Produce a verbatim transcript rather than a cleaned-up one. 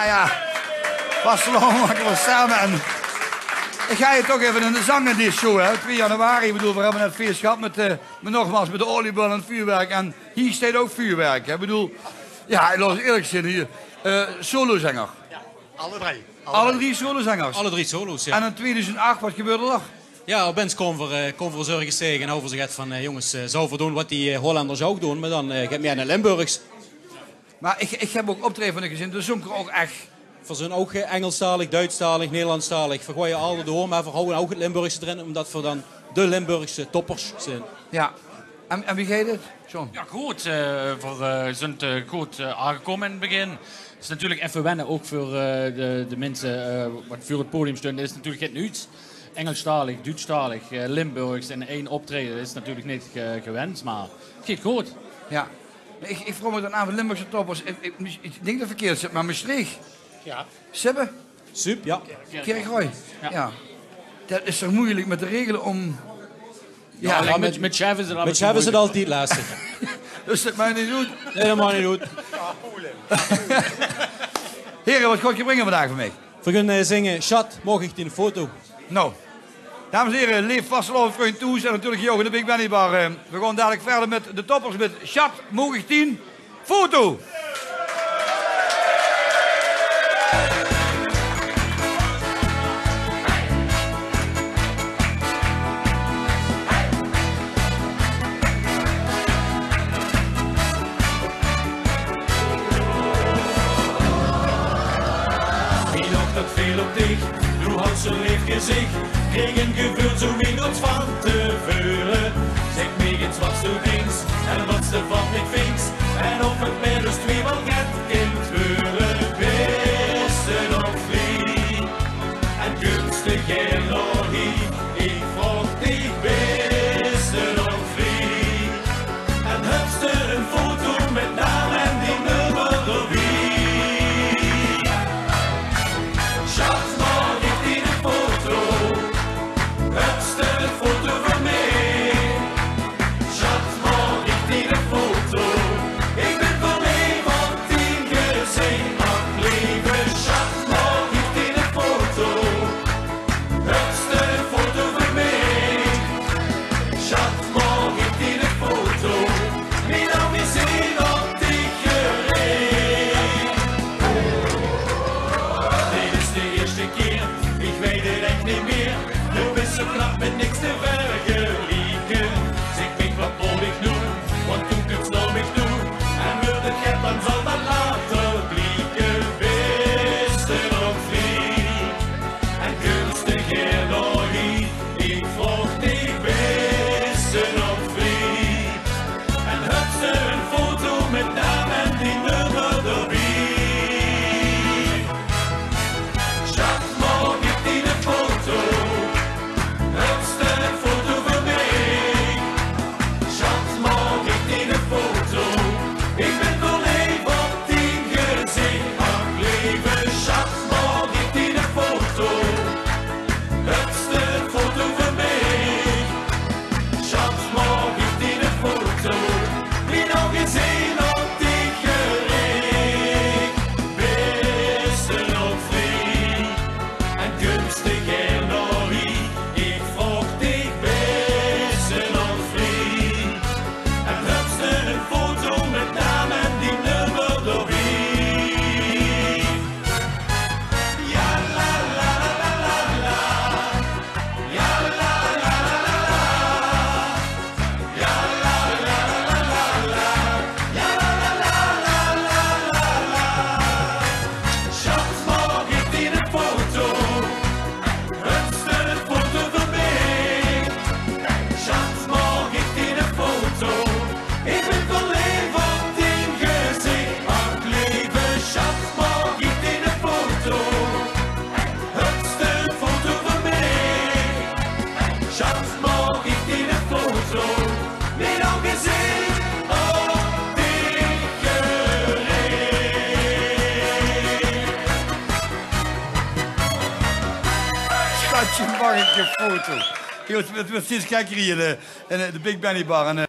Jao, jao. Vastelaovend make v'r same. En ich gaon hie toch effe ein zang in dees show, hè. Twieë januari, ich bedoel, v'r höbbe net fees gehad mit, eh, mit nogmaals mit de oliebölle en 't vuurwerk. En hie steit ouch vuurwerk, hè. Ich bedoel, jao, laot ós ierlik zeen hie. Eh, solozenger. Alle drie. Alle drie solozengers? Alle drie solo's, jao. En in tweeduizend ach, waat gebeurde d'r? Jao, opins kómme v'r, eh, kómme v'r ós örges taenge en hawwe v'r gezag van, eh, jónges, eh, zólle v'r doon waat die, eh, Hollenders ouch doon, mer dan, eh, get mieë in 't Limburgs. Mer ich, ich höb ouch optraeje van uch gezeen, dao zónge v'r ouch ech. V'r zónge ouch, eh, Engelstalig, Duitstalig, Nederlandstalig. V'r goeje alles door, mer v'r hawwe ouch 't Limburgse d'rin, ómdet v'r dan de Limburgse toppers zeen. Jao. En, en wie geit 't, John? Jao, good. Eh, v'r, eh, zeen, eh, good, eh, aangekómme in 't begin. 't Is natuurlik effe wenne, ouch veur, eh, de, de minse, eh, waat veur 't podium staon. 't Is natuurlik get nuuts. Engelstalig, Duitstalig, eh, Limburgs in ein optraeje, det is natuurlik neet ge-, gewend, mer 't geit good. Jao. Ich, ich vraog mich dan aaf, Limburgse toppers, ich, ich, ich dink det 't verkeerd zit, mer Mestreech? Jao. Sibbe? Sup, jao. Kirchroa? Jao. Jao. Det is toch meujelik mit de regele óm Jao, jao, allein mit, mit, mit chef is 't, mit chef is 't altied lastig. Dus det maak neet oet. Nae, det maak neet oet. Here, waat gaot geer bringe vandaag veur mich? V'r gaon, eh, zinge Sjat, maog ich dien foto? Nou, dames en here, leef vastelaovendvrind thoes en natuurlik hie ouch in de Big Benny Bar. Eh, v'r gaon dalik wiejer mit de toppers mit Sjat, maog ich dien foto. Wie nog dat veel op dich, doe hads zo'n leef gezich. Kreeg 'n geveul zoe wie noets van te veure. Zèk mich ins wats doe dinks en wats te van mich vinks. En of 't mit ós twieë waal get kint weure. Bis se nog vrie en kums te gaer nao hie? Ich vraog dich, bis se nog vrie? En höbs te 'n foto mit naam en dien nummer d'rbie? Sjat, maag ich diene foto? Höbs te 'n foto van mich? Sjat, maag ich diene foto? Ich bin verleef op dien gezich, ach leve sjat, maag ich diene foto? Höbs te 'n foto van mich? Sjat, maag ich diene foto? Mien ouge zeen op dich gericht. Dit is de ierste kier, ich weit 't ech neet mieë. Doe bis zoe knap, mit niks te vergelieke. Zèk mich, waat mót ich noe? Want doe kums nao mich toe en wuuert 't get, dan zal dat later blieke. Bis se nog vrie en kums te gaer nao hie? Ich vraog dich, bis se nog vrie? En höbs te 'n foto mit naam en dien nummer d'rbie? Sjat, maag ich diene foto? Höbs te 'n foto van mich? Sjat, maag ich diene foto? Ich bin verleef op dien gezich, ach leve sjat, maag ich diene foto? Höbs te 'n foto van mich? Sjat, maag ich diene foto? Mien ouge zeen op dich gerich. Bis se nog vrie en kums te gaer nao hie? Ich vraog dich, bis se nog vrie? En höbs te 'n foto mit naam en dien nummer d'rbie? Ja, la, la, la. Ja, la, la, la, la, la. Ja, la, la, la, la, la. Ja, la, la, la, la, la. Sjat, maag ich diene foto? Höbs te 'n foto van mich? Sjat, maag ich diene foto? Ich bin verleef op dien gezich. Ach leve sjat, maag ich diene foto? Höbs te 'n foto van mich? Sjat, maag ich diene foto? Mien ouge zeen op dich gerich. Sjatje, maag ich dien foto? Jao, 't, 't wuuert steeds gekker hie, eh, in, eh, de Big Benny Bar. En, eh,